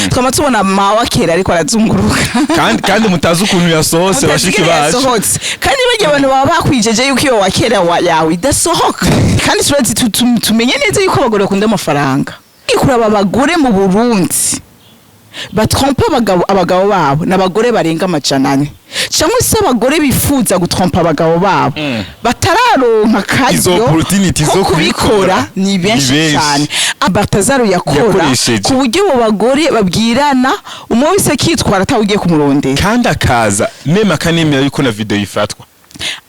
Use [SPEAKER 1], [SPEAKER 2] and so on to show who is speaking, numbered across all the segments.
[SPEAKER 1] Twama tubona mawa kera ariko arazunguruka.
[SPEAKER 2] Kandi mutazi ukuntu yasohotse, bashiki
[SPEAKER 1] Mutazi
[SPEAKER 2] bacu.
[SPEAKER 1] yasohotse. Kandi barya abantu baba bakwijeje yuko iyo wakera yawe idasohoka. Kandi turazi, tumenye neza yuko abagore bakunda amafaranga. Kuraba abagore mu Burundi batrompa abagabo babo n'abagore barenga 400, cyangwa se abagore bifuza gutrompa abagabo babo batararonka
[SPEAKER 2] Izo
[SPEAKER 1] akaryo
[SPEAKER 2] opportunity
[SPEAKER 1] ko
[SPEAKER 2] zo
[SPEAKER 1] kubikora
[SPEAKER 2] kubikora
[SPEAKER 1] ni benshi
[SPEAKER 2] ni benshi.
[SPEAKER 1] cyane. Baltazar yakora
[SPEAKER 2] Yakoresheje.
[SPEAKER 1] ku buryo abo bagore babwirana, umwe wese akitwara atawe ugiye kumurondera.
[SPEAKER 2] Kandi akaza même akanemera yuko na video ifatwa.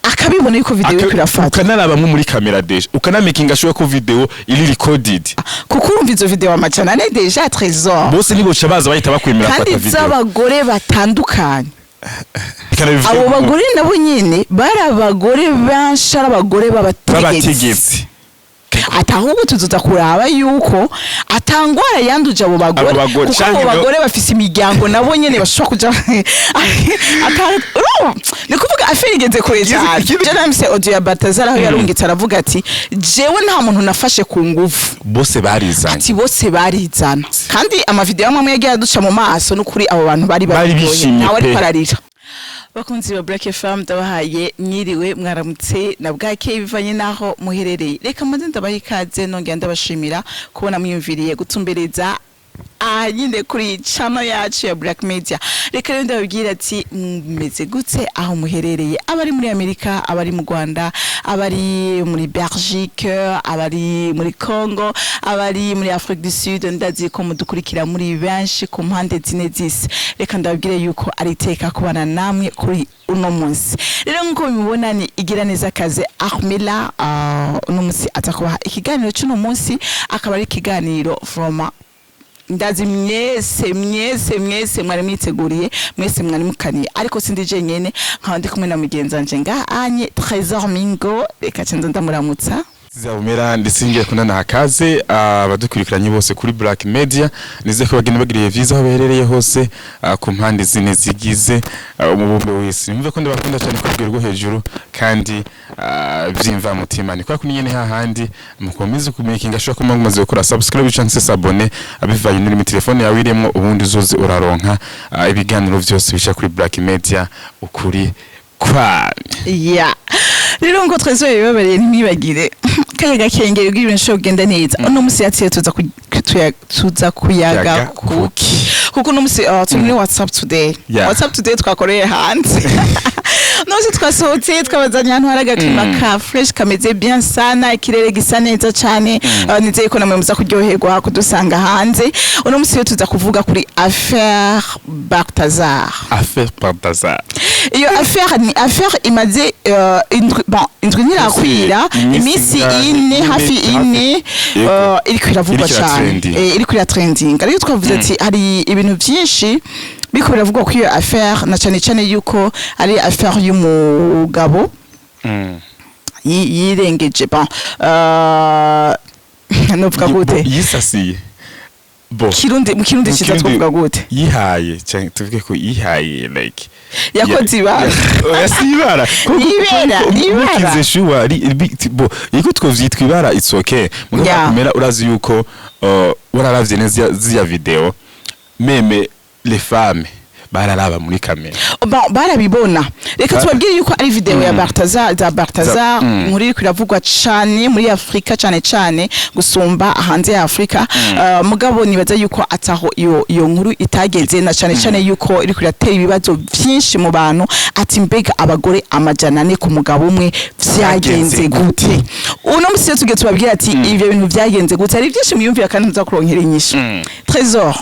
[SPEAKER 1] Akabibona yuko video iriko irafatwa.
[SPEAKER 2] Ukanarabamwo muri kamera déjà, ukanamakinga sure ko video iri recorded.
[SPEAKER 1] Kuko urumva izo video 400 déjà, Trésor.
[SPEAKER 2] Bose niboca baza bahita bakwemera
[SPEAKER 1] Kandi
[SPEAKER 2] fata video.
[SPEAKER 1] z'abagore batandukanye.
[SPEAKER 2] Ikanabivuga
[SPEAKER 1] Abo bagore nabo nyene bari abagore benshi, ari abagore b'abategetsi.
[SPEAKER 2] B'abategetsi.
[SPEAKER 1] Ati ahubwo tuzoza kuraba yuko atangwara yanduje abo bagore,
[SPEAKER 2] Abo bagore,
[SPEAKER 1] kuko abo
[SPEAKER 2] canke
[SPEAKER 1] bagore bafise imiryango nabo nyene bashobora kuja urumva? Ni kuvuga affaire igeze kure cyane. Je namse audio ya Baltazar aho yarungitse aravuga ati: "Jewe nta muntu nafashe ku nguvu."
[SPEAKER 2] Bose barizanye.
[SPEAKER 1] Ati bose barizana. Kandi amavideo amwe amwe yagiye aduca mu maso, n'ukuri abo bantu bari
[SPEAKER 2] Bari
[SPEAKER 1] baryohe.
[SPEAKER 2] bishimye
[SPEAKER 1] Ntawe ariko
[SPEAKER 2] pe.
[SPEAKER 1] ararira. Bakunzi ba Black FM, ndabahaye mwiriwe, mwaramutse na bwake bivanye naho muherereye. Reka maze ndabaha ikaze, nongera ndabashimira kubona mwiyumviriye gutumbereza aha nyine kuri channel yacu ya Black Media. Reka rero ndababwira ati: mumeze gute aho muherereye? Abari muri Amerika, abari mu Rwanda, abari muri Belgique, abari muri Congo, abari muri Afrique du Sud, ndazi ko mudukurikira muri benshi ku mpande zine z'isi. Reka ndababwire yuko ari iteka kubana namwe kuri uno munsi. Rero nk'uko mubibona, ni igira neza kaze Ahmila. Uno munsi aza kubaha ikiganiro cy'uno munsi, akaba ari ikiganiro vraiment ndazi mwese mwese mwese mwari mwiteguriye, mwese mwari mukaniye. Ariko sindi jenyene, nkaba ndi kumwe na mugenzi wanje ngaha anye Trésor Mingo. Reka cenza ndamuramutsa.
[SPEAKER 2] Zizabumera ndetse ngiye kunana hakaze abadukurikiranye bose kuri Black Media. Nizeye ko bagenda bagiriye vyiza aho baherereye hose, ku mpande zine zigize umubumbe w'isi. Nimve ko ndabakunda cyane ku rwego rwo hejuru kandi vyimva mutima. Ni kwa kuni nyene hahandi mukomeze kumakinga sure ko mumaze gukora subscribe cyangwa se s'abonner abivanye n'uri telefone yawe irimo, ubundi uzoze uraronka ibiganiro vyose bisha kuri Black Media, ukuri kwamye.
[SPEAKER 1] Ya, rero ngo Trésor yabibabareye, ntimwibagire kaya gakengeri kugira ibintu bishobora kugenda neza. Uno musi yaciye tuza tuza kuyaga
[SPEAKER 2] Yaga
[SPEAKER 1] kuki, kuko uno musi turi muri WhatsApp today. WhatsApp today twakoreye hanze. Uno musi twasohotse, twabazanye ahantu hari agaclima ka fresh, kameze bien sana, ikirere gisa neza cane. Nizeye ko namwe muza kuryoherwa kudusanga hanze. Uno musi rero tuza kuvuga kuri affaire Baltazar.
[SPEAKER 2] Affaire Baltazar.
[SPEAKER 1] Iyo affaire ni affaire imaze indwi, bon, indwi ntirakwira.
[SPEAKER 2] Iminsi
[SPEAKER 1] iminsi
[SPEAKER 2] ingahe?
[SPEAKER 1] ine, hafi ine.
[SPEAKER 2] Yego.
[SPEAKER 1] Iriko iravugwa
[SPEAKER 2] Iriko
[SPEAKER 1] cane.
[SPEAKER 2] iratrending.
[SPEAKER 1] Iriko iratrending. Ariko twavuze ati hari ibintu vyinshi biriko biravugwa kuri iyo affaire, na cane cane yuko ari affaire y'umugabo yirengeje, bon, novuga gute?
[SPEAKER 2] Yisasiye bo.
[SPEAKER 1] Kirundi, mu Kirundi
[SPEAKER 2] Mu
[SPEAKER 1] ciza
[SPEAKER 2] Kirundi
[SPEAKER 1] twovuga gute?
[SPEAKER 2] Yihaye, canke tuvuge ko yihaye like
[SPEAKER 1] Yakoze ibara.
[SPEAKER 2] Oya, si ibara.
[SPEAKER 1] Ibera, ibara.
[SPEAKER 2] Mukize shuwa bo iko twovyitwa ibara, it's okay. Mugabo kumera urazi yuko wararavye neza ziya video, même les femmes bararaba muri kamera.
[SPEAKER 1] Bon, barabibona. Reka tubabwire yuko ari video ya Baltazar, za Baltazar. Inkuru iriko iravugwa cane muri Afrika, cane cane gusumba hanze ya Afrika. Mugabo nibaza yuko ataho iyo nkuru itageze, na cane cane yuko iriko iratera ibibazo vyinshi mu bantu, ati: mbega abagore 400 ku mugabo umwe vyagenze
[SPEAKER 2] Vyagenze
[SPEAKER 1] gute? Uno musi rero tugiye tubabwira ati ivyo bintu vyagenze gute. Hari vyinshi mwiyumvira kandi muza kuronkera inyishu. Trésor,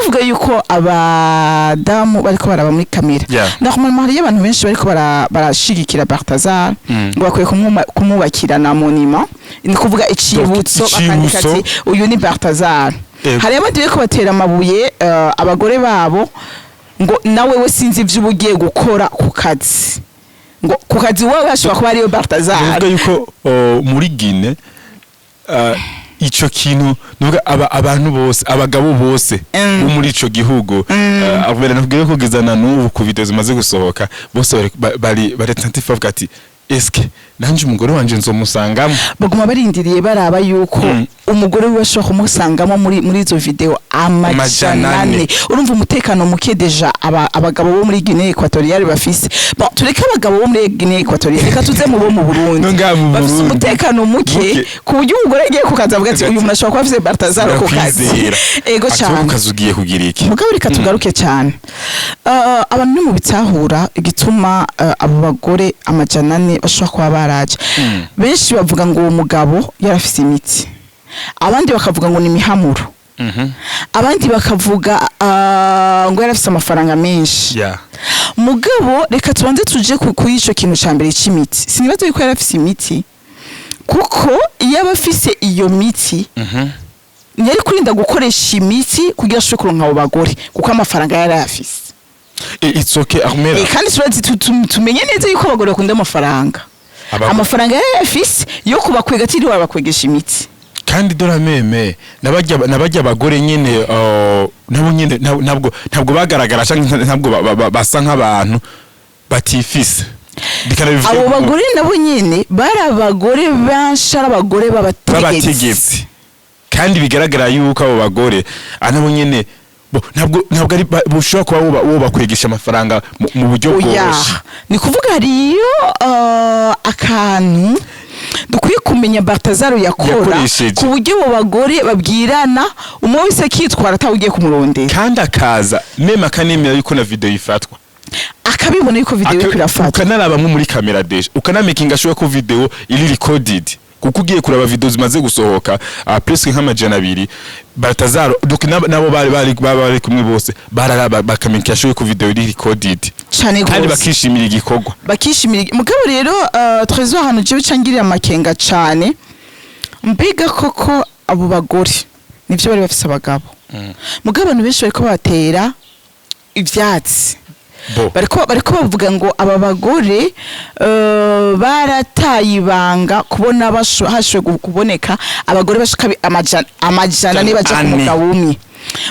[SPEAKER 1] uvuga yuko abadamu bariko baraba muri kamera, normalement hariyo abantu benshi bariko barashigikira Baltazar ngo bakwiye kumwubakira na monument, ni kuvuga icibutso, bakandika
[SPEAKER 2] Icibutso.
[SPEAKER 1] ati: "Uyu ni Baltazar." Hari abandi bariko batera amabuye abagore babo, ngo nawe we sinzi ivyo uba ugiye gukora ku kazi, ngo ku kazi wowe hashobora kuba ariyo Baltazar.
[SPEAKER 2] Nuvuga yuko muri Guinée ico kintu nuvuga abantu bose, abagabo bose bo muri ico gihugu, abera nubwiye kugeza na n'ubu ku video zimaze gusohoka, bose bari attentif, bavuga ati: eske Nanje umugore wanje nzomusangamo.
[SPEAKER 1] Baguma barindiriye, baraba yuko umugore wiwe ashobora kumusangamo muri izo video amajana
[SPEAKER 2] Amajana ane.
[SPEAKER 1] ane. Urumva umutekano muke déjà abagabo bo muri Guinée Equatoriale bafise. Bon, tureke abagabo bo muri Guinée Equatoriale, reka tuze mu bo mu Burundi.
[SPEAKER 2] No ngaha mu
[SPEAKER 1] Bafise
[SPEAKER 2] Burundi.
[SPEAKER 1] umutekano muke
[SPEAKER 2] Muke.
[SPEAKER 1] ku buryo umugore agiye ku kazi avuga ati: "Uyu muntu ashobora kuba afise Baltazar ku kazi."
[SPEAKER 2] Ndakwizera.
[SPEAKER 1] Ego
[SPEAKER 2] Ati,
[SPEAKER 1] cyane.
[SPEAKER 2] "Ku kazi ugiye kugira iki?"
[SPEAKER 1] Mugabo reka tugaruke cyane. Abantu ni mu bitahura igituma abo bagore 400 bashobora kuba baraje. Benshi bavuga ngo uwo mugabo yarafise imiti, abandi bakavuga ngo ni imihamuro, abandi bakavuga ngo yarafise amafaranga menshi. Mugabo reka tubanze tuje kuri ico kintu ca mbere c'imiti. Sinibaza yuko yarafise imiti, kuko iyo aba afise iyo miti ntiyari kurinda gukoresha imiti kugira ashobore kuronka abo bagore, kuko amafaranga yari ayafise.
[SPEAKER 2] It's okay, Ahmera.
[SPEAKER 1] Kandi turazi, tumenye neza yuko abagore bakunda amafaranga. Amafaranga yari ayafise yo kubakwega atiriwe arabakwegesha imiti.
[SPEAKER 2] Kandi dore même nabajya abagore nyene, nabo nyene ntabwo bagaragara canke ntabwo basa nk'abantu batifise. Reka nabivuge.
[SPEAKER 1] Abo bagore nabo nyene bari abagore benshi, ari abagore b'abategetsi.
[SPEAKER 2] B'abategetsi. Kandi bigaragara yuko abo bagore nabo nyene ntabwo ari bushobora kuba woba kwegesha amafaranga mu buryo
[SPEAKER 1] Oya,
[SPEAKER 2] bworoshe.
[SPEAKER 1] Ni kuvuga hariyo akantu dukwiye kumenya Baltazar yakora
[SPEAKER 2] Yakoresheje.
[SPEAKER 1] ku buryo abo bagore babwirana, umwe wese akitwara atawugiye kumurondera.
[SPEAKER 2] Kandi akaza même akanemera yuko na video ifatwa.
[SPEAKER 1] Akabibona yuko video iriko irafatwa.
[SPEAKER 2] Ukanarabamwo muri kamera déjà, ukanamakinga sure ko video iri recorded, kuko ugiye kuraba video zimaze gusohoka presque nk'200, Baltazar donc nabo bari kumwe bose bararaba bakamenyesha sure ko video iri recorded.
[SPEAKER 1] Cane
[SPEAKER 2] Kandi
[SPEAKER 1] gose.
[SPEAKER 2] bakishimira igikorwa.
[SPEAKER 1] Bakishimira. Mugabo rero, Trésor, ahantu jewe cangirira amakenga cane, mbega koko abo bagore nivyo bari bafise abagabo? Mugabo abantu benshi bariko batera ivyatsi.
[SPEAKER 2] Bo
[SPEAKER 1] Bariko bavuga ngo aba bagore barataye ibanga kubona hashoboye kuboneka abagore bashika 400 baja ku
[SPEAKER 2] Ane.
[SPEAKER 1] mugabo umwe.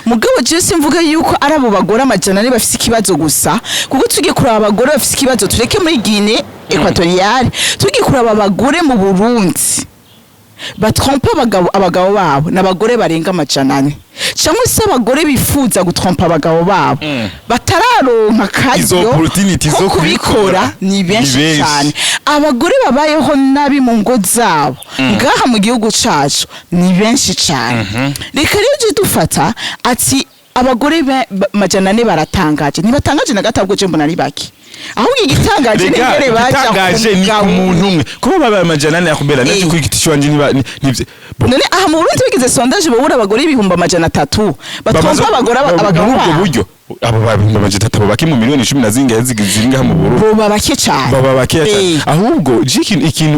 [SPEAKER 1] Mugabo jewe simvuga yuko ari abo bagore 400 bafise ikibazo gusa, kuko tugiye kuraba abagore bafise ikibazo, tureke muri Guinée Equatoriale, tugiye kuraba abagore mu Burundi batrompa abagabo babo n'abagore barenga 400, cyangwa se abagore bifuza gutrompa abagabo babo batararonka
[SPEAKER 2] Izo
[SPEAKER 1] akaryo
[SPEAKER 2] opportunity
[SPEAKER 1] ko
[SPEAKER 2] zo
[SPEAKER 1] kubikora
[SPEAKER 2] kubikora
[SPEAKER 1] ni benshi
[SPEAKER 2] ni benshi.
[SPEAKER 1] cyane. Abagore babayeho nabi mu ngo zabo ngaha mu gihugu cacu ni benshi cyane. Reka rero uje dufata ati abagore 400 baratangaje. Ntibatangaje na gato, ahubwo je mbona ari bake. Ahubwo igitangaje ni
[SPEAKER 2] Rega,
[SPEAKER 1] ingene baja
[SPEAKER 2] igitangaje ni ku
[SPEAKER 1] mugabo.
[SPEAKER 2] muntu umwe kuba babaye 400, yakubera nacyo ku giti ciwanje niba
[SPEAKER 1] None aha mu Burundi bagize sondage, babura abagore 300,000 batomba abagore abagabo
[SPEAKER 2] muri ubwo
[SPEAKER 1] babo.
[SPEAKER 2] buryo, abo 300,000 bo bake mu miliyoni cumi na zingahe ziri ngaha mu Burundi.
[SPEAKER 1] Boba bake cyane.
[SPEAKER 2] Baba bakeya cyane. Ahubwo je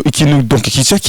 [SPEAKER 2] ikintu donc kica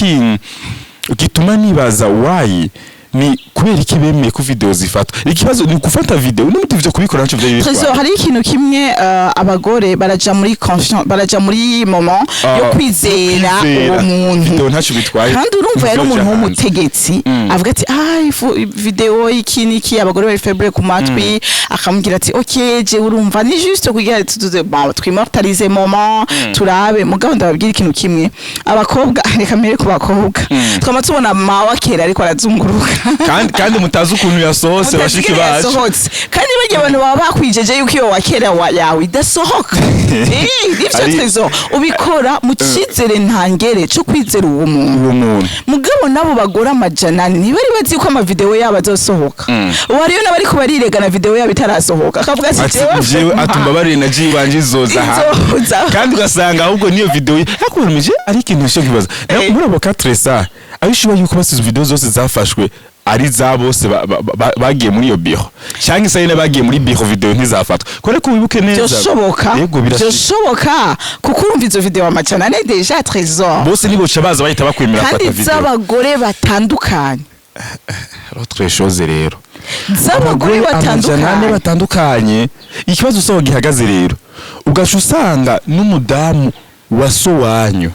[SPEAKER 2] gituma nibaza why ni kubera iki bemeye ko video zifatwa. Ikibazo ni gufata video n'umuti ivyo kubikora ntaco vyari
[SPEAKER 1] Trésor,
[SPEAKER 2] bitwaye.
[SPEAKER 1] hari ikintu kimwe, abagore baraja muri confiance, baraja muri moment yo kwizera
[SPEAKER 2] kwizera.
[SPEAKER 1] uwo muntu.
[SPEAKER 2] Video ntaco bitwaye.
[SPEAKER 1] Kandi urumva yari
[SPEAKER 2] Bizoja
[SPEAKER 1] umuntu
[SPEAKER 2] hanze.
[SPEAKER 1] w'umutegetsi, avuga ati: "Ah, ifu video iki niki." Abagore bari faible ku matwi, akamubwira ati: "Ok, je urumva ni juste kugira tuze, bon, tw'immortaliser moment, turabe." Mugabo ndababwira ikintu kimwe, abakobwa, reka mbere ku bakobwa, twama tubona mawa kera ariko arazunguruka.
[SPEAKER 2] Kandi mutazi ukuntu yasohotse, bashiki
[SPEAKER 1] Mutazi
[SPEAKER 2] bacu.
[SPEAKER 1] yasohotse. Kandi barya abantu baba bakwijeje yuko iyo wakera yawe idasohoka. Nivyo. Trésor, ubikora mu cizere ntangere co kwizera uwo muntu.
[SPEAKER 2] Uwo muntu.
[SPEAKER 1] Mugabo nabo bagore 400 ntibari bazi ko amavideo yabo azosohoka. Ubu hariyo n'abariko bariregana video yabo itarasohoka, akavuga ati:
[SPEAKER 2] Ati
[SPEAKER 1] "Jewe
[SPEAKER 2] jewe atumbabarire na jiwe wanje izoza ha
[SPEAKER 1] Izoza."
[SPEAKER 2] Kandi ugasanga ahubwo niyo video yakurumeje ari ikintu cyo kibaza. Muri abo katresa abishuba yuko basize video zose zafashwe ari za bose bagiye muri iyo biro, cyangwa se n'abagiye muri biro video ntizafatwa, kubera ko wibuke neza.
[SPEAKER 1] Vyoshoboka.
[SPEAKER 2] Yego, birashika.
[SPEAKER 1] Vyoshoboka, kuko urumva izo video 400 déjà, Trésor.
[SPEAKER 2] Bose niboca baza bahita bakwemera
[SPEAKER 1] Kandi
[SPEAKER 2] gufata video.
[SPEAKER 1] z'abagore batandukanye.
[SPEAKER 2] Autre chose rero,
[SPEAKER 1] Z'abagore
[SPEAKER 2] 400
[SPEAKER 1] batandukanye.
[SPEAKER 2] batandukanye. Ikibazo usaba gihagaze rero, ugaca usanga n'umudamu wa so wanyu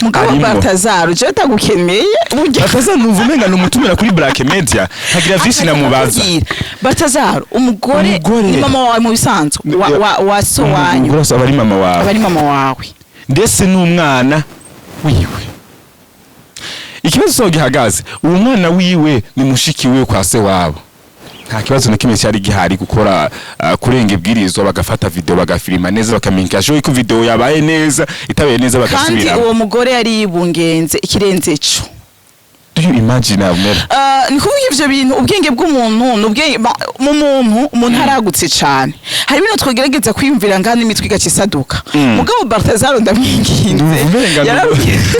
[SPEAKER 1] Mugabo
[SPEAKER 2] arimwo.
[SPEAKER 1] Baltazar, jewe tagukeneye burya.
[SPEAKER 2] Baltazar numva umenga ni umutumira kuri Black Media, nkagira vyinshi namubaza.
[SPEAKER 1] Baltazar, umugore
[SPEAKER 2] Umugore.
[SPEAKER 1] ni mama wawe mu bisanzwe, wa so wanyu.
[SPEAKER 2] Umugore aba ari mama wawe.
[SPEAKER 1] Aba ari mama wawe.
[SPEAKER 2] ndetse n'umwana wiwe. Ikibazo so gihagaze, uwo mwana wiwe ni mushiki wiwe kwa se wabo. Nta kibazo na kimwe cyari gihari gukora kurenga ibwirizwa, bagafata video, bagafilima neza, bakamenyesha ko video yabaye neza, itabaye neza
[SPEAKER 1] Kandi
[SPEAKER 2] bagasubiramo.
[SPEAKER 1] uwo mugore yari yibungenze ikirenze ico.
[SPEAKER 2] Do you imagine, Armel?
[SPEAKER 1] Ni kuvuga ivyo bintu, ubwenge bw'umuntu ni ubwenge mu muntu, umuntu aragutse cane. Hari ibintu twogerageza kwiyumvira ngaha n'imitwe igaca isaduka. Mugabo Baltazar, ndamwinginze,
[SPEAKER 2] Ndumva umenga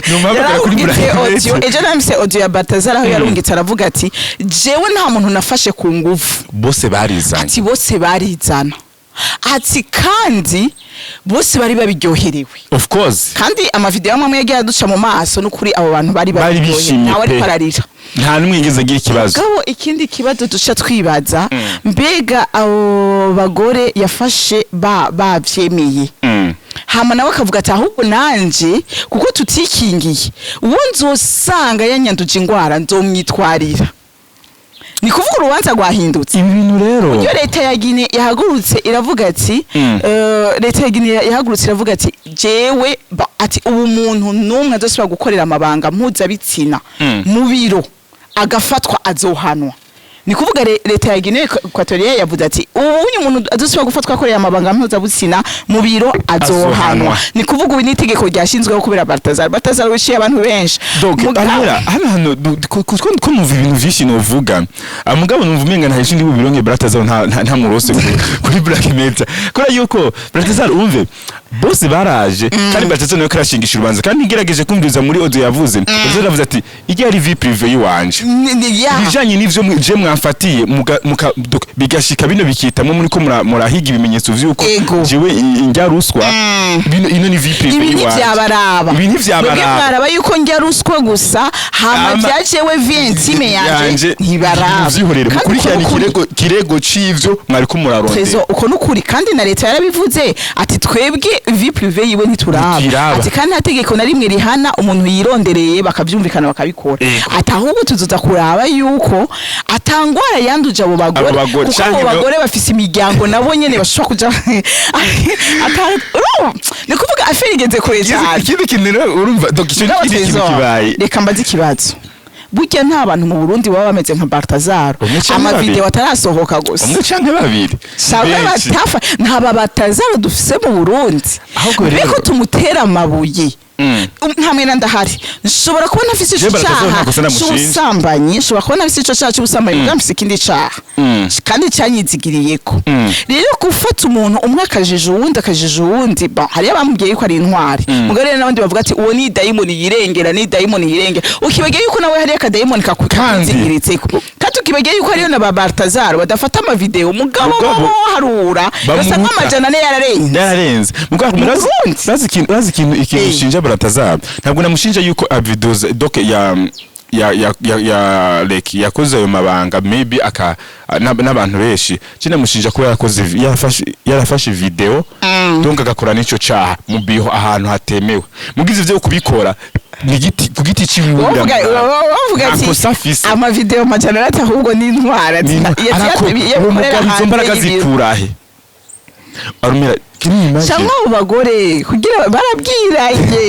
[SPEAKER 2] numuhamagara kuri
[SPEAKER 1] yararungitse
[SPEAKER 2] Black
[SPEAKER 1] audio.
[SPEAKER 2] Media.
[SPEAKER 1] Ejo namse audio ya Baltazar aho yarungitse aravuga ati: "Jewe nta muntu nafashe ku nguvu."
[SPEAKER 2] Bose barizanye.
[SPEAKER 1] Ati bose barizana, ati kandi bose bari babiryoherewe.
[SPEAKER 2] Of course.
[SPEAKER 1] Kandi amavideo amwe amwe yagiye aduca mu maso, n'ukuri abo bantu bari
[SPEAKER 2] Bari
[SPEAKER 1] babiryoherewe.
[SPEAKER 2] bishimye
[SPEAKER 1] Ntawe ariko
[SPEAKER 2] pe.
[SPEAKER 1] ararira.
[SPEAKER 2] Nta n'umwe yigeze agira ikibazo.
[SPEAKER 1] Mugabo ikindi kibazo duca twibaza, mbega abo bagore yafashe bavyemeye, hama nawe akavuga ati: "Ahubwo nanje kuko tutikingiye, uwo nzosanga yanyanduje ingwara nzomwitwarira." Ni kuvuga urubanza rwahindutse.
[SPEAKER 2] Ibi bintu rero,
[SPEAKER 1] Iyo leta ya Guinea yahagurutse iravuga ati, leta ya Guinea yahagurutse iravuga ati: "Jewe ati ubu muntu n'umwe azosubira gukorera amabanga mpuzabitsina mu biro agafatwa azohanwa." Ni kuvuga leta ya Guinea Equatoriale yavuze ati: "Ubu umuntu azosubira gufatwa akorera amabanga mpuzabitsina mu biro azohanwa."
[SPEAKER 2] Azohanwa.
[SPEAKER 1] Ni kuvuga ubu n'itegeko ryashinzweho kubera Baltazar. Baltazar wishiye abantu benshi.
[SPEAKER 2] Donc Armela, hano hano ko numva ibintu vyinshi novuga. Ah, mugabo numva umenga nta ishindi bubironke Baltazar nta murose kuri Black Media, kubera yuko Baltazar, umve, bose baraje kandi Baltazar nawe karashingisha urubanza, kandi ngerageje kumviriza muri audio yavuze, Baltazar yavuze ati: "Ijya ari vie privée yiwanje."
[SPEAKER 1] Ya.
[SPEAKER 2] Ibijanye n'ivyo je mwamfatiye donc bigashika bino bikitamwo muri ko murahiga ibimenyetso vy'uko jewe njya ruswa, bino ino ni vie privée
[SPEAKER 1] Ibi
[SPEAKER 2] yiwanje.
[SPEAKER 1] ntivyabaraba.
[SPEAKER 2] Ibi ntivyabaraba.
[SPEAKER 1] Mwebwe mwaraba yuko njya ruswa gusa, hama vyajewe vie intime yanje ntibaraba.
[SPEAKER 2] Muvyihorere.
[SPEAKER 1] Kandi
[SPEAKER 2] Mukurikirane
[SPEAKER 1] uko nukuri.
[SPEAKER 2] kirego c'ivyo mwariko murarondera.
[SPEAKER 1] Trésor, uko nukuri. Kandi na leta yarabivuze ati: "Twebwe vie privée yiwe ntituraba."
[SPEAKER 2] Ntituraba.
[SPEAKER 1] Ati kandi nta tegeko na rimwe rihana umuntu yirondereye bakavyumvikana bakabikora. Ati ahubwo tuzoza kuraba yuko atangwara yanduje abo bagore,
[SPEAKER 2] Abo bagore,
[SPEAKER 1] kuko abo
[SPEAKER 2] canke
[SPEAKER 1] bagore bafise imiryango nabo nyene bashobora kuja ni kuvuga affaire igeze kure cyane.
[SPEAKER 2] Ikindi kintu rero, urumva, donc ico
[SPEAKER 1] Mugabo
[SPEAKER 2] ikindi kintu
[SPEAKER 1] Trésor,
[SPEAKER 2] kibaye.
[SPEAKER 1] reka mbaze ikibazo: burya nta bantu mu Burundi baba bameze nka Baltazar,
[SPEAKER 2] Umwe canke
[SPEAKER 1] amavideo
[SPEAKER 2] babiri.
[SPEAKER 1] atarasohoka gusa?
[SPEAKER 2] Umwe canke babiri.
[SPEAKER 1] Sangwa
[SPEAKER 2] Benshi.
[SPEAKER 1] batafa nta ba Baltazar dufise mu Burundi.
[SPEAKER 2] Ahubwo rero-
[SPEAKER 1] Mbeko tumutera amabuye. Nta mwena ndahari, nshobora kuba ntafise ico
[SPEAKER 2] Je Baltazar
[SPEAKER 1] caha
[SPEAKER 2] nta kosa namushinja.
[SPEAKER 1] c'ubusambanyi, nshobora kuba ntafise ico caha c'ubusambanyi, mugabo mfise ikindi caha kandi canyizigiriyeko. Rero gufata umuntu umwe akajija uwundi, akajija uwundi, bon, hariyo abamubwiye yuko ari intwari, mugabo rero n'abandi bavuga ati: "Uwo ni dayimoni yirengera, ni dayimoni yirengera." Ukibagiye yuko nawe hariyo akadayimoni kakwizigiritseko, kandi ukibagiye yuko hariyo na ba Baltazar badafata amavideo, mugabo
[SPEAKER 2] Mugabo-
[SPEAKER 1] bo harura
[SPEAKER 2] Bamuruta.
[SPEAKER 1] yose nk'amajana 4 yararenze.
[SPEAKER 2] Yararenze. Mugabo
[SPEAKER 1] Mu Burundi.
[SPEAKER 2] urazi ikintu ushinja Baltazar? Ntabwo namushinja yuko avideos donc ya leki yakoze ayo mabanga, maybe aka n'abantu benshi. Je namushinja kuba yarakoze yarafashe video, donc agakora n'ico caha mu biho ahantu hatemewe. Mugize ivyo kubikora ni giti ku giti ciwe.
[SPEAKER 1] Bavuga
[SPEAKER 2] Nta
[SPEAKER 1] ati
[SPEAKER 2] kosa afise.
[SPEAKER 1] amavideo 400 ahubwo ni intwara.
[SPEAKER 2] Uwo mugabo izo mbaraga zikurahe, Arumira? Can you imagine?
[SPEAKER 1] Cyangwa abo bagore kugira barabwiranye.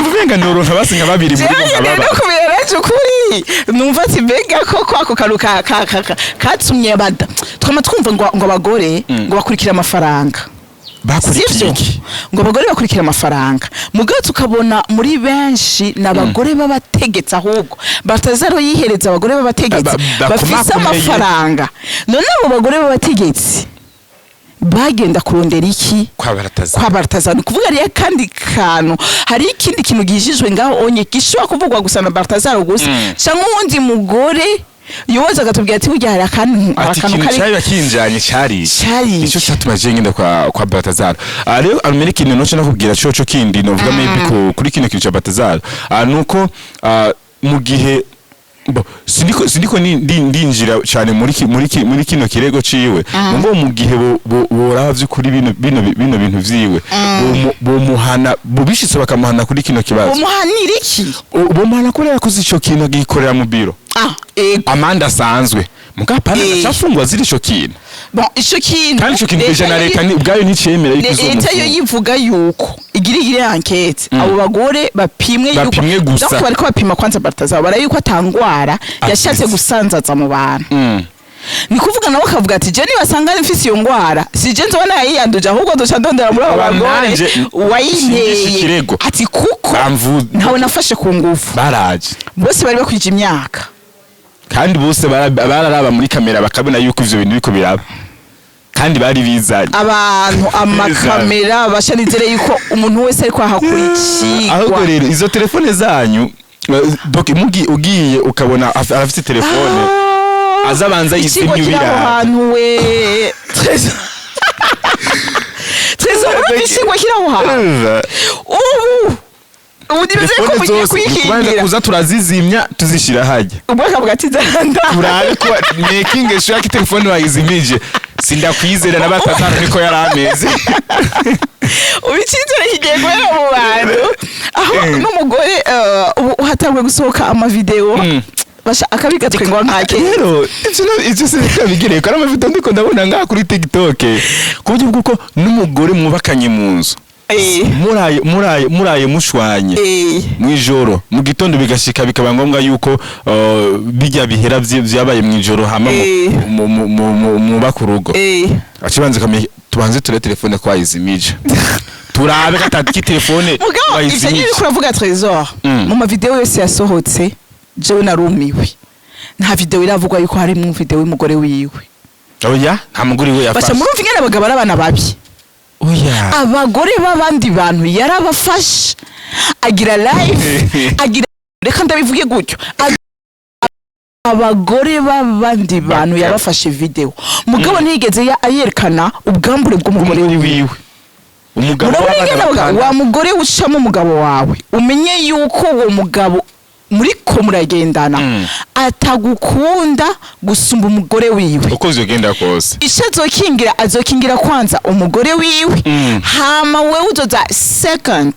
[SPEAKER 2] Uvuga noronka basi nka babiri muri bo
[SPEAKER 1] Jewe
[SPEAKER 2] nkababa.
[SPEAKER 1] no kubera ejo ukuri numva ati mbega ko ako kantu katumye bada twama twumva ngo abagore ngo bakurikira amafaranga.
[SPEAKER 2] Bakurikiye
[SPEAKER 1] Sivyo?
[SPEAKER 2] iki?
[SPEAKER 1] Ngo abagore bakurikira amafaranga, mugabo tukabona muri benshi ni abagore b'abategetsi. Ahubwo Baltazaro yihereza abagore b'abategetsi bafise
[SPEAKER 2] bakomakomeye.
[SPEAKER 1] amafaranga. None abo bagore b'abategetsi bagenda kurondera iki
[SPEAKER 2] Kwa Baltazar?
[SPEAKER 1] kwa Baltazar? Ni kuvuga rero kandi kantu hari ikindi kintu gihishijwe ngaho onye gishobora kuvugwa gusa na Baltazar gusa, cyangwa uwundi mugore yoza akatubwira ati: "Burya hari akantu, hari
[SPEAKER 2] Ati
[SPEAKER 1] akantu
[SPEAKER 2] ikintu
[SPEAKER 1] kari."
[SPEAKER 2] cyari bakinjanye cyari iki?
[SPEAKER 1] Cari iki.
[SPEAKER 2] Nicyo cyatuma je ngenda kwa Baltazar. Ah, rero Arumira, ikintu noco nakubwira coco kindi novuga maybe kuri kino kintu ca Baltazar, nuko mu gihe bo sindiko ndinjira cyane muri kino kirego ciwe, ngo mu gihe boraba vy'ukuri bino bintu vyiwe, bomuhana, bobishitse bakamuhana kuri kino kibazo.
[SPEAKER 1] Umuhanira iki?
[SPEAKER 2] Bomuhana kubera yakoze ico kintu agikorera mu biro.
[SPEAKER 1] Ah, ego.
[SPEAKER 2] Amande asanzwe. Mugabo acafungwa ziri ico kintu.
[SPEAKER 1] Bon, ico kintu
[SPEAKER 2] Kandi ico kintu déjà na leta ubwayo nticemera yuko
[SPEAKER 1] leta yo
[SPEAKER 2] izomufunga.
[SPEAKER 1] Yivuga yuko igira igire enquête, abo bagore bapimwe yuko
[SPEAKER 2] Bapimwe gusa.
[SPEAKER 1] Donc bariko bapima kwanza Baltazar, bara yuko atangwara yashatse
[SPEAKER 2] Afise.
[SPEAKER 1] gusanzaza mu bantu. Ni kuvuga nawe akavuga ati: "Je nibasanga mfise iyo ngwara, si je nzoba nayiyanduje, ahubwo nzoca ndondera muri abo
[SPEAKER 2] Aba
[SPEAKER 1] bagore
[SPEAKER 2] nanje
[SPEAKER 1] wayinteye."
[SPEAKER 2] nshingisha ikirego.
[SPEAKER 1] Ati kuko ntawe nafashe ku ngufu.
[SPEAKER 2] Baraje.
[SPEAKER 1] Bose bari bakwije imyaka.
[SPEAKER 2] Kandi bose bararaba muri kamera bakabona yuko ivyo bintu biriko biraba, kandi bari bizanye.
[SPEAKER 1] Abantu, amakamera bashanizere yuko umuntu wese ariko ahakura
[SPEAKER 2] Ahubwo
[SPEAKER 1] icigwa.
[SPEAKER 2] rero izo telefone zanyu, donc ugiye ukabona arafise telefone, aza abanza
[SPEAKER 1] Ikigo
[SPEAKER 2] yizimye
[SPEAKER 1] kiri aho
[SPEAKER 2] ubiraba.
[SPEAKER 1] hantu we, Trésor, Trésor, urumva ikigo kiri aho hantu ubu nimeze ko
[SPEAKER 2] Telefone
[SPEAKER 1] mugiye
[SPEAKER 2] zose ni ukubanza
[SPEAKER 1] kwikingira.
[SPEAKER 2] kuza turazizimya, tuzishira hajya.
[SPEAKER 1] Ubwo akavuga ati: "Zanda."
[SPEAKER 2] Turabe ko making sure ko telefone wayizimije. Sindakwizera na batazana niko yari ameze.
[SPEAKER 1] Ubu icyizere kigiye guhera mu bantu, aho n'umugore ubu hatanguye gusohoka amavideo basha akabigatwengwa nka kera.
[SPEAKER 2] Rero ivyo sinikabigereye ko ari amavideo ndiko ndabona ngaha kuri TikTok, ku buryo bw'uko n'umugore mwubakanye mu nzu, muraye mushwanye mw'ijoro, mu gitondo bigashika bikaba ngombwa yuko bijya bihera vyabaye mw'ijoro, hama mwubaka urugo, acibanze kamenya tubanze ture telefone ko wayizimije, turabe katati telefone
[SPEAKER 1] Mugabo ivyo nyine
[SPEAKER 2] wayizimije.
[SPEAKER 1] uriko uravuga, Trésor, mu mavideo yose yasohotse, jewe narumiwe, nta video iravugwa yuko harimwo video y'umugore wiwe.
[SPEAKER 2] Oya, nta mugore we
[SPEAKER 1] Basha
[SPEAKER 2] yafashe.
[SPEAKER 1] murumva ingene abagabo ari abana babi.
[SPEAKER 2] Oya.
[SPEAKER 1] Abagore b'abandi bantu yarabafashe, agira live, agira, reka ndabivuge gutyo, abagore b'abandi bantu yabafashe video, mugabo ntiyigeze ayerekana ubwambure bw'umugore
[SPEAKER 2] umugore
[SPEAKER 1] wiwe.
[SPEAKER 2] Wiwe, umugabo
[SPEAKER 1] Murabona
[SPEAKER 2] w'abana
[SPEAKER 1] ingene
[SPEAKER 2] batandatu.
[SPEAKER 1] wa mugore ucamo umugabo wawe, umenye yuko uwo mugabo muriko muragendana atagukunda gusumba umugore wiwe.
[SPEAKER 2] Uko vyogenda kose.
[SPEAKER 1] Icyo azokingira, azokingira kwanza umugore wiwe, hama wewe uzoza second.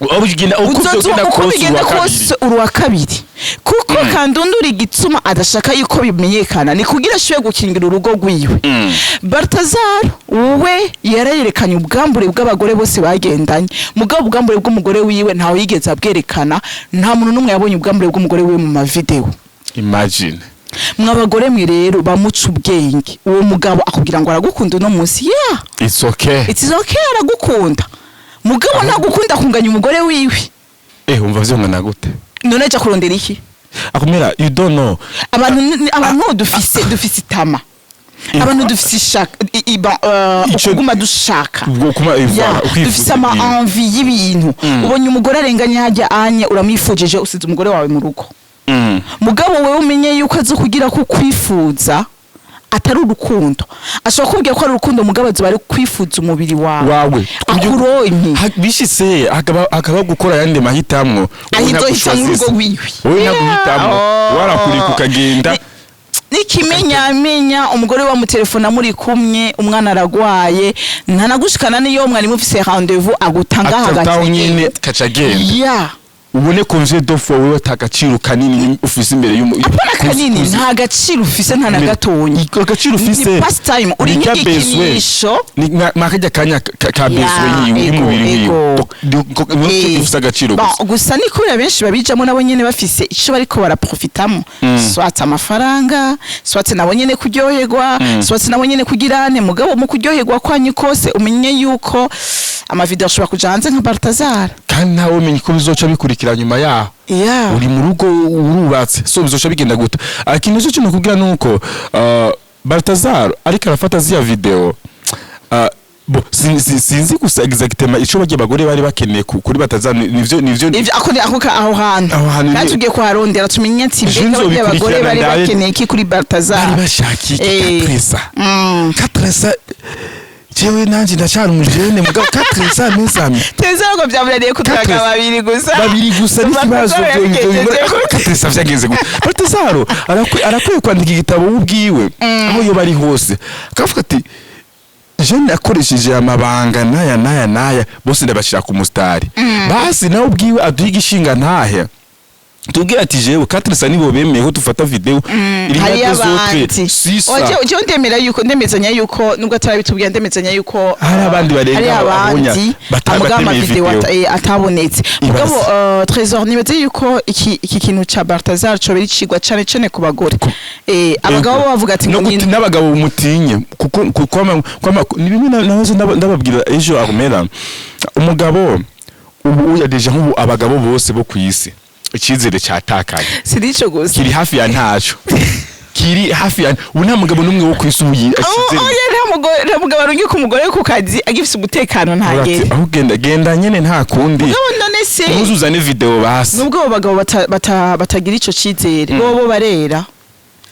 [SPEAKER 2] Uko bigenda, uko
[SPEAKER 1] Uzoza
[SPEAKER 2] vyogenda
[SPEAKER 1] uko
[SPEAKER 2] kose,
[SPEAKER 1] bigenda
[SPEAKER 2] uwa kabiri.
[SPEAKER 1] kose uruwa kabiri, kuko kandundura igituma adashaka yuko bimenyekana ni kugira ashobore gukingira urugo rwiwe. Baltazar we yarayerekanye ubwambure bw'abagore bose bagendanye, mugabo ubwambure bw'umugore wiwe ntawe yigeze abwerekana. Nta muntu n'umwe yabonye ubwambure bw'umugore wiwe mu mavideo.
[SPEAKER 2] Imagine.
[SPEAKER 1] Mw'abagore mwe rero bamuca ubwenge, uwo mugabo akubwira ngo aragukunda uno munsi, yeah.
[SPEAKER 2] It's okay.
[SPEAKER 1] It's okay, aragukunda, mugabo ntagukunda kunganya umugore wiwe.
[SPEAKER 2] Umva vyongana gute?
[SPEAKER 1] None aja kurondera iki?
[SPEAKER 2] Akumira, you don't know.
[SPEAKER 1] Abantu abantu dufise itama, abantu dufise ishaka ukuguma dushaka.
[SPEAKER 2] Ubwo kuma
[SPEAKER 1] Ya,
[SPEAKER 2] voilà, ukwifuza
[SPEAKER 1] dufise ama
[SPEAKER 2] ibintu.
[SPEAKER 1] envie y'ibintu. Ubonye umugore arenganye hajya anye, uramwifujije, usize umugore wawe mu rugo. Mugabo wewe umenye yuko azi kugira ko kwifuza atari urukundo. Ashobora kubwira ko ari urukundo, mugabo azoba ari kwifuza umubiri wawe,
[SPEAKER 2] wawe
[SPEAKER 1] akuronke.
[SPEAKER 2] Bishitse akaba gukora ayandi mahitamwo, wowe
[SPEAKER 1] ahizohita mu rugo
[SPEAKER 2] ntagushwaziza.
[SPEAKER 1] wiwe.
[SPEAKER 2] Wowe ntaguhitamwo.
[SPEAKER 1] Oh.
[SPEAKER 2] Warakurika ukagenda.
[SPEAKER 1] N'ikimenyamenya umugore wa mutelefona muri kumwe, umwana aragwaye, ntanagushikana niyo mwari mufise rendez-vous, agutanga
[SPEAKER 2] atataho
[SPEAKER 1] hagati
[SPEAKER 2] nyene kaca agenda.
[SPEAKER 1] Ya.
[SPEAKER 2] Ubone combien de fois wewe atagaciro kanini ufise imbere y'umu
[SPEAKER 1] Apana kanini, nta gaciro ufise, nta na gatonya.
[SPEAKER 2] Agaciro ufise
[SPEAKER 1] Ni pastime, uri
[SPEAKER 2] ni ka besoin.
[SPEAKER 1] nk'igikinisho.
[SPEAKER 2] Ni nka karya kanya ka besoin
[SPEAKER 1] Ya,
[SPEAKER 2] yiwe
[SPEAKER 1] ego,
[SPEAKER 2] y'umubiri wiwe.
[SPEAKER 1] ego.
[SPEAKER 2] Donc ufise agaciro
[SPEAKER 1] Bon,
[SPEAKER 2] gusa.
[SPEAKER 1] Gusa ni kubera benshi babijamo nabo nyene bafise ico bariko baraprofitamo, soit amafaranga, soit nabo nyene kuryoherwa, soit nabo nyene kugirane. Mugabo mu kuryoherwa kwanyu kose, umenye yuko amavideo ashobora kuja hanze nka Baltazar.
[SPEAKER 2] Kandi ntawe umenya ko bizoca bikurikira nyuma yaho. Uri mu rugo, urubatse, so bizoca bigenda gute? Ikintu cyo kintu kubwira nuko Baltazar ariko arafata ziya video, bo sinzi gusa exactement ico bagiye abagore bari bakeneye kuri Baltazar, nivyo.
[SPEAKER 1] Ivyo ako aho hantu.
[SPEAKER 2] Aho hantu
[SPEAKER 1] kandi tugiye kuharondera tumenye ati
[SPEAKER 2] Je
[SPEAKER 1] mbega barya abagore
[SPEAKER 2] nzobikurikirana
[SPEAKER 1] bari
[SPEAKER 2] ndabe.
[SPEAKER 1] bakeneye iki kuri Baltazar?
[SPEAKER 2] Bari bashaka iki? Katresa. Katresa, jewe nanje ndacyari umujene, mugabo katresa mes amis.
[SPEAKER 1] Teza ngo byamunaniye kuturaga
[SPEAKER 2] Katresa.
[SPEAKER 1] babiri gusa.
[SPEAKER 2] Babiri gusa n'ikibazo.
[SPEAKER 1] Baltazar yabigenjeje gute?
[SPEAKER 2] Katresa vyagenze gute? Baltazar arakwiye kwandika igitabo we ubwiwe, aho yoba ari hose, akavuga ati: "Jeune akoresheje amabanga n'aya n'aya n'aya, bose ndabashira ku mustari." Basi nawe ubwiwe aduha igishinga ntahe. Tubwire ati jewe 400 nibo bemeye ko dufata video iri
[SPEAKER 1] Hariyo
[SPEAKER 2] nka deux autres
[SPEAKER 1] abandi.
[SPEAKER 2] 600.
[SPEAKER 1] Oje oje, ndemera yuko, ndemezanya yuko nubwo atarabitubwira, ndemezanya yuko
[SPEAKER 2] Hari abandi barenga
[SPEAKER 1] hari
[SPEAKER 2] abonya
[SPEAKER 1] abandi amugabo
[SPEAKER 2] batemeye
[SPEAKER 1] amavideo
[SPEAKER 2] video.
[SPEAKER 1] Atabonetse.
[SPEAKER 2] Ibaze.
[SPEAKER 1] Mugabo Trésor, nibaze yuko iki kintu ca Baltazar cobera icigwa cane cane ku bagore. Abagabo bo bavuga ati
[SPEAKER 2] no
[SPEAKER 1] ngo
[SPEAKER 2] n'abagabo mutinye kuko ni bimwe nahoze ndababwira ejo, Armera. Umugabo ubu uya déjà, nk'ubu abagabo bose bo ku isi icyizere cyatakaye.
[SPEAKER 1] Si nico gusa.
[SPEAKER 2] Kiri hafi ya ntaco, kiri hafi ya ubu nta mugabo n'umwe wo ku isi ubu
[SPEAKER 1] Oh,
[SPEAKER 2] icyizere.
[SPEAKER 1] oya, nta mugabo arungika umugore ku kazi agifise umutekano ntagere.
[SPEAKER 2] Ati, aho genda genda nyene nta kundi.
[SPEAKER 1] Mugabo none se
[SPEAKER 2] Ntuzuzane video basi.
[SPEAKER 1] Nubwo abo bagabo batagira ico cizere, bobo barera.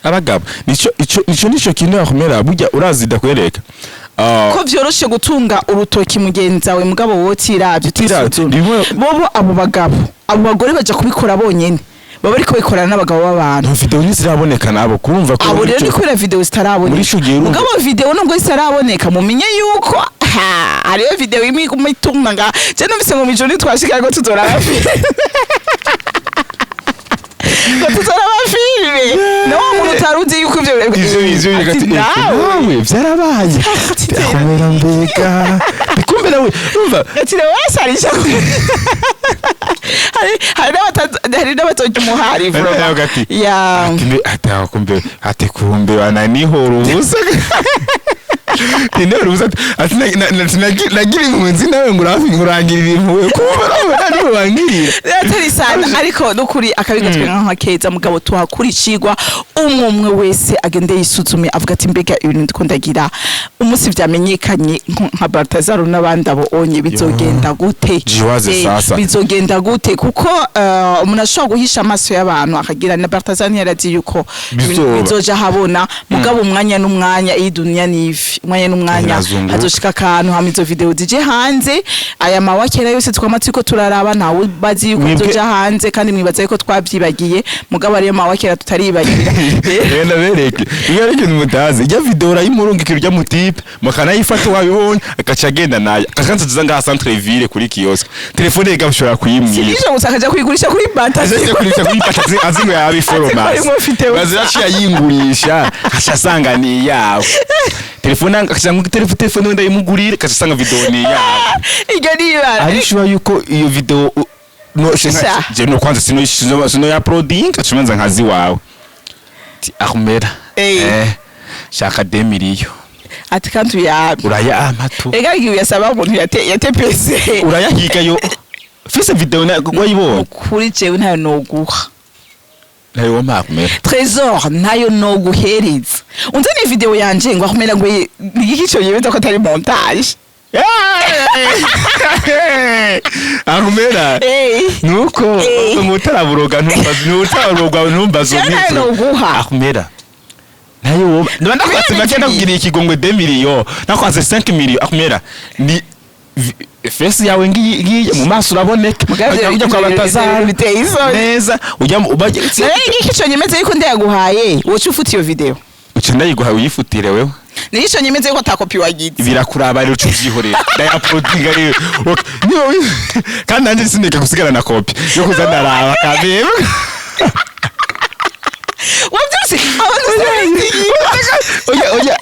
[SPEAKER 2] Abagabo nico ico nico nico kintu yakumera burya urazi ndakwereka.
[SPEAKER 1] Ko vyoroshe gutunga urutoki mugenzi wawe, mugabo wowe utiravye, utisuzumye. Bobo abo bagabo, abo bagore baja kubikora bonyene, baba bariko bikorana n'abagabo b'abantu.
[SPEAKER 2] No video ntiziraboneka nabo kurumva ko
[SPEAKER 1] Abo rero ni kubera video
[SPEAKER 2] Muri
[SPEAKER 1] zitaraboneka.
[SPEAKER 2] ico gihe urumva-
[SPEAKER 1] Mugabo video nubwo zitaraboneka, mumenye yuko ha, hariyo video imwe iguma ituma nga je numvise ngo mw'ijoro nitwashika ngo tuzoraba filime, ngo tuzoraba filime na wa muntu utari uzi yuko ivyo
[SPEAKER 2] ivyo
[SPEAKER 1] ati,
[SPEAKER 2] ati
[SPEAKER 1] nawe
[SPEAKER 2] nawe vyarabaye, akomera mbega bikumbe nawe urumva.
[SPEAKER 1] Ati nawe wasarisha, hari n'abatorya umuhari
[SPEAKER 2] Hari n'abati-
[SPEAKER 1] ya.
[SPEAKER 2] Ati ati aho kumbe, ati kumbe bananihora ubusa, tinihora ubusa, ati nagira impunzi nawe ngo urafi ngurangirira impuhwe, kumbe nawe naniho bangirira.
[SPEAKER 1] Atari sana, ariko nukuri akabigatwe nka keza. Mugabo tuhakura icigwa, umwe umwe wese agende yisuzume, avuga ati mbega ibintu ndiko ndagira, umunsi vyamenyekanye nka Baltazar n'abandi abo onye bizogenda gute?
[SPEAKER 2] Jiwaze sasa.
[SPEAKER 1] Bizogenda gute? Kuko umuntu ashobora guhisha amaso y'abantu akagira na Baltazar ntiyarazi yuko ibintu
[SPEAKER 2] Bizoba.
[SPEAKER 1] bizoja habona. Mugabo umwanya n'umwanya, iyi dunia ni ivi, umwanya n'umwanya
[SPEAKER 2] Irazunguruka.
[SPEAKER 1] hazoshika akantu hama izo video zije hanze. Aya mawakera yose twama turiko turaraba, ntawe bazi yuko bizoja hanze, kandi mwibaza yuko twavyibagiye, mugabo ariyo mawakera tutaribagira.
[SPEAKER 2] Rero bereke iyo ari ikintu mutazi, ijya video urayimurungikira ujya mutipe mukanayifata, wabibonye agaca agenda nayo akakansiza ngaha centre ville kuri kiosque, telefone ye gashobora kuyimwiba.
[SPEAKER 1] Sinije gusa, akaja kuyigurisha kuri bata.
[SPEAKER 2] Aje kurisha kuyifata azi ngo yabe foromasi.
[SPEAKER 1] Azi ko arimwo
[SPEAKER 2] Bazira aciye ayingurisha, aca asanga ni iyawe telefone, akaca ngo telefone wenda yimugurire, akaca asanga video ni iyawe.
[SPEAKER 1] Iryo ni ibara.
[SPEAKER 2] Ari sure yuko iyo video no
[SPEAKER 1] Sha.
[SPEAKER 2] je no kwanza sino ya uploading acumanza nkazi wawe ti Armera shaka 2 millions.
[SPEAKER 1] Ati kandi uyabe.
[SPEAKER 2] Uraya amatu.
[SPEAKER 1] Ega igihe uyasaba umuntu yatepese.
[SPEAKER 2] Urayahiga yo fise video na wayibonye.
[SPEAKER 1] Kuri jewe ntayo noguha.
[SPEAKER 2] Nayo wa Armera.
[SPEAKER 1] Trésor, ntayo noguhereza. Unzane video yanje ngo akumera ngo ni iki cyo yemeza ko atari montage?
[SPEAKER 2] Armera, nuko mutaraburoga ntumbaze, nutaraburogwa ntumbaze.
[SPEAKER 1] Jewe ntayo noguha.
[SPEAKER 2] Armera, nayo woba ndaba ndakwatse make ndakugiriye ikigongwe 2 millions, nakwatse 5 millions. Armera, ni face yawe ngiyi ngiyi mu maso uraboneka.
[SPEAKER 1] Mugabo
[SPEAKER 2] ujya kwa Batazara
[SPEAKER 1] biteye isoni.
[SPEAKER 2] Neza ujya ubajya.
[SPEAKER 1] Rero igiki cyo nyemeze yuko ndayaguhaye, woca ufuta iyo video?
[SPEAKER 2] Uca ndayiguhaye uyifutire wewe.
[SPEAKER 1] Ni ico nyemeze yuko atakopi wagize?
[SPEAKER 2] Birakuraba rero, uca uvyihorera, ndayauploadinga rero. Okay. Kandi nanjye sindeka gusigara na kopi yo kuza ndaraba kabebe.
[SPEAKER 1] Wavyose abantu
[SPEAKER 2] Oya oya,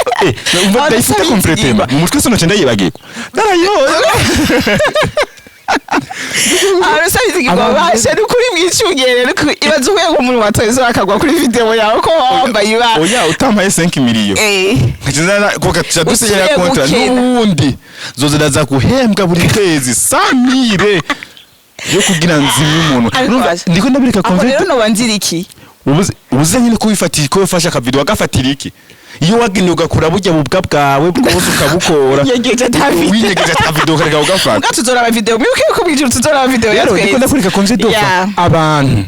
[SPEAKER 2] umva.
[SPEAKER 1] Abantu
[SPEAKER 2] Ndayifite
[SPEAKER 1] sabizi.
[SPEAKER 2] complètement mu mutwe, sinoce ndayibagirwa ndarayibonye.
[SPEAKER 1] Abantu sabizi ngo bashe nukuri mwicungere, nukuri ibaze uhuye ngo umuntu wa Trésor akagwa kuri video yawe ko wambaye ibara.
[SPEAKER 2] Oya, utampaye 5 millions nkazana ko kaca dusinyira
[SPEAKER 1] Usubiye
[SPEAKER 2] contrat
[SPEAKER 1] gukena.
[SPEAKER 2] n'ubundi zoziraza guhembwa buri kwezi 100,000 yo kugira nzimye umuntu.
[SPEAKER 1] Ariko
[SPEAKER 2] Urumva, ndiko ndabireka.
[SPEAKER 1] Aho rero
[SPEAKER 2] Convert
[SPEAKER 1] noba nzira iki?
[SPEAKER 2] Ubuze nyine ko wifatiye ko wafashe akavideo wagafatira iki, iyo wagenewe ugakora burya bubwa bwawe bwose ukabukora.
[SPEAKER 1] Winyegeje ata video.
[SPEAKER 2] Winyegeje ata video ukareka ugafata.
[SPEAKER 1] Mbwa tuzoraba video, mwibuke yuko mwijuru tuzoraba video ya
[SPEAKER 2] Rero ndiko
[SPEAKER 1] twese.
[SPEAKER 2] ndakwereka konje dofa abantu,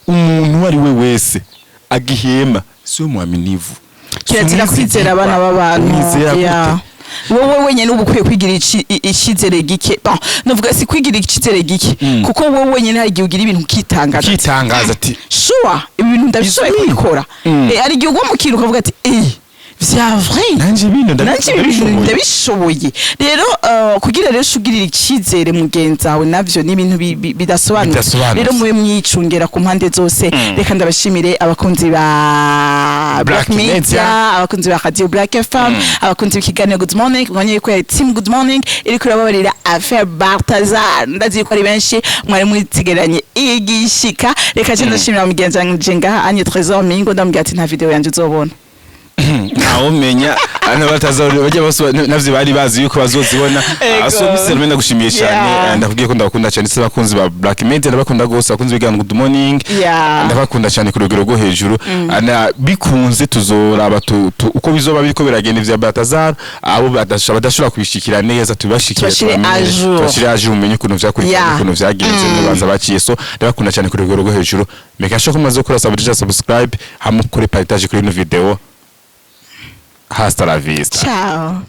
[SPEAKER 2] umuntu uwo ari we wese agihema siwe mwaminivu.
[SPEAKER 1] Kirazira kwizera abana b'abantu.
[SPEAKER 2] Umwizera
[SPEAKER 1] Yeah.
[SPEAKER 2] gute?
[SPEAKER 1] Wowe wenyine uba ukwiye kwigira icizere gike. Bon, novuga si kwigira icizere gike, kuko wowe wenyine hari igihe ugira ibintu ukitangaza.
[SPEAKER 2] Ukitangaza ati
[SPEAKER 1] sure, ibi bintu ndabishoboye kubikora. Hari igihe ugwa mu kintu ukavuga ati eh Vya vrai.
[SPEAKER 2] Nanje bino
[SPEAKER 1] Nanje ibi bintu
[SPEAKER 2] ndabishoboye.
[SPEAKER 1] Ndabishoboye. Rero kugira rero ugirira icyizere mugenzi wawe, navyo ni ibintu bidasobanutse.
[SPEAKER 2] Bidasobanutse.
[SPEAKER 1] Rero mube mwicungera ku mpande zose. Reka ndabashimire abakunzi ba
[SPEAKER 2] Black
[SPEAKER 1] Black Media,
[SPEAKER 2] Media.
[SPEAKER 1] abakunzi ba Radio Black FM, abakunzi b'ikiganiro Good Morning. Mwanye ko ya team Good Morning iriko irababarira affaire Balthazar. Ndazi ko ari benshi mwari mwitegeranye igishika. Reka je ndashimira mugenzi wanje ngaha Anye Trésor Mingo, ndamubwira ati nta video yanje uzobona.
[SPEAKER 2] Ntawumenya, ana batazabona bajya bose navyo bari bazi yuko bazozibona.
[SPEAKER 1] Ego.
[SPEAKER 2] So Miss Salome, ndagushimiye cyane. Ndakubwiye ko ndabakunda cyane se abakunzi ba Black Media, ndabakunda gose abakunzi b'ikiganiro Good Morning. Ndabakunda cyane ku rugero rwo hejuru. Ana bikunze tuzoraba uko bizoba biriko biragenda ivya Balthazar, abo badashobora kubishikira neza tubashikire,
[SPEAKER 1] Tubashire
[SPEAKER 2] tubamenye,
[SPEAKER 1] à jour.
[SPEAKER 2] tubashire à jour, umenye ukuntu vyakurikiranye, ukuntu vyagenze n'urubanza baciye. So ndabakunda cyane ku rugero rwo hejuru. Make sure ko mumaze gukora subscribe, hamwe kuri partage kuri ino video. Hasta la vista.
[SPEAKER 1] Ciao.